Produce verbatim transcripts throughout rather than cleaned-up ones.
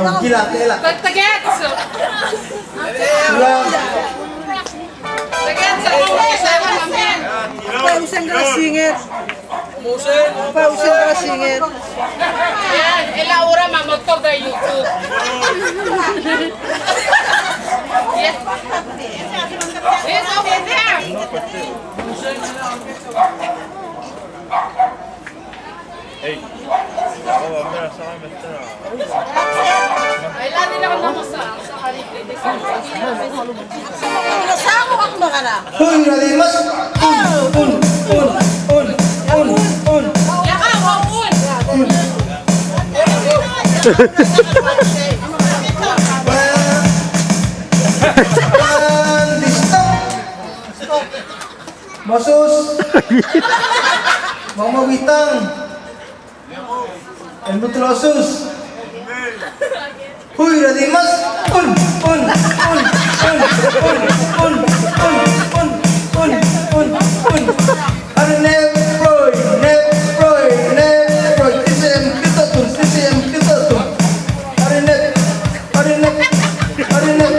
Kila, kila. Kila. Kila. Kila. Kila. Kila. Pausing er a singed. Ayan, e le a ura me a motor er a YouTube. Yes. It's over there. Hey. Hui, ready, mas. Un, un, un, un, un, un. Mosus. Mama Witang. El mutulosus. Hui, ready, mas. Un, un, un. Are nep broi, nep broi, nep broi. T C M kito tum, T C M kito tum. Are nep, are nep, are nep.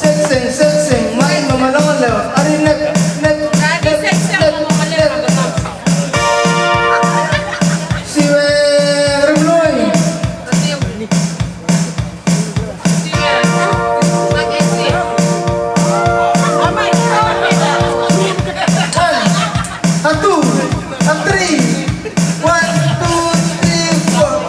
Sekseng, sekseng, mai mamalongelel. Are nep, nep, nep, nep, nep. Siueng Remlui. A two, a three. One, two, three, four.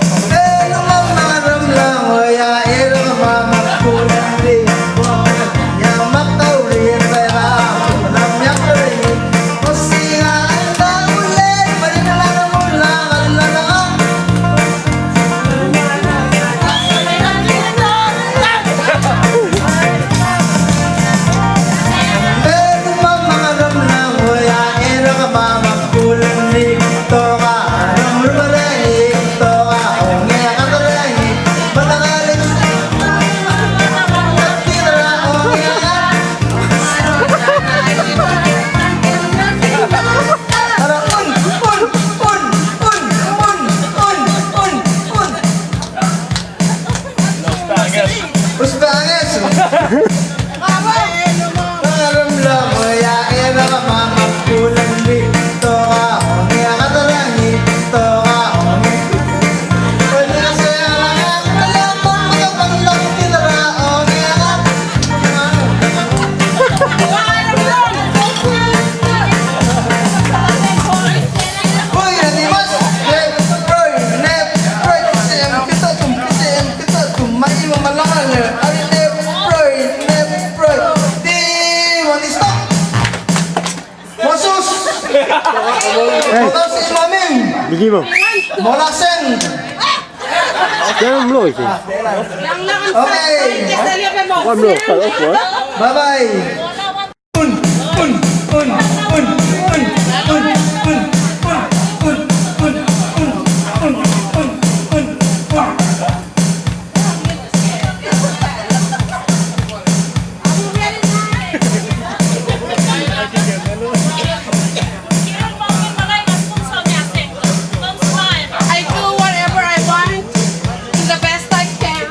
Mosus! Mosus, Mamim! Bigi mo. Molaseng! Kaya mlo isi. Okay. Bye bye. I do whatever I want to the best I can.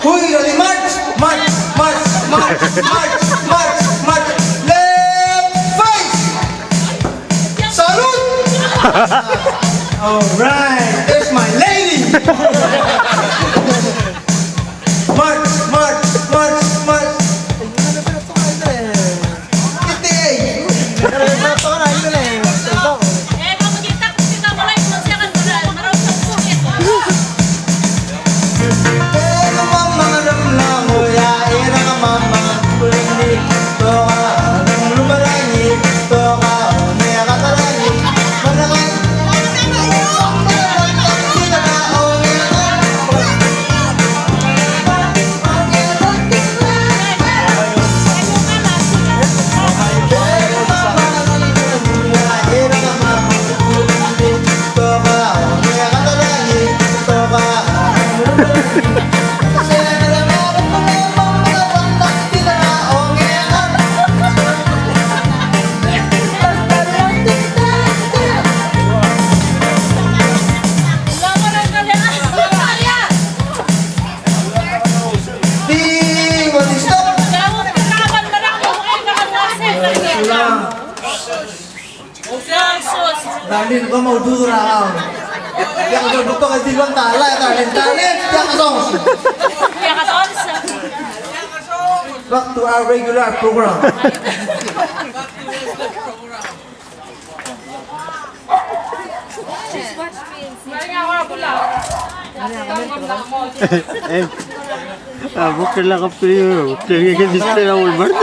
Hui, ready, march, march, march, march. Left face. Salute. All right, there's my lady. March, march, march, march. Darlene, kom oududur er kau. Diak el betok el di luang ta el, Darlene, Darlene, diak el songs. Back to our regular program. Eh, a bo kelak a prio, ke ke ke diste er a Walmart.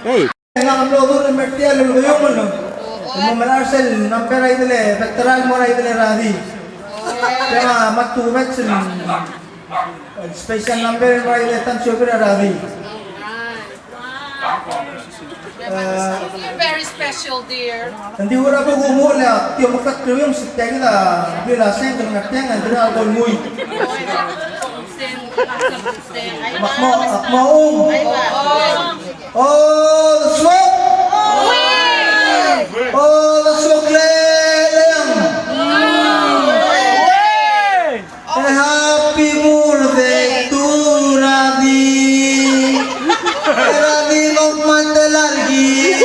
Hey. Ng mlo dur el mer tia el ulebengelel. Ng mo melai er sel number er a idel, veteran el mo er a idel er a di. Te me a matu mets el special number el mo er a idel, tan siobi er a di. You're very special, dear. Ng di ua bo kumuchel a tia el mekngit el uiong, se tia kid a blil a seng el ngar tiang, ng di a bo el mui. Ak mo, ak mo ung. Odesuek. Odesuek el Elechang. E happy birthday to Radi. Radi, kom kmal telalkib.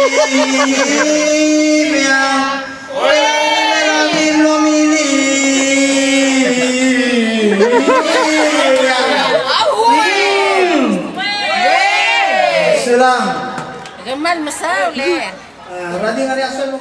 Sulang. Kemal mesaul e. A, Radi, ng ngar er ngii a soal el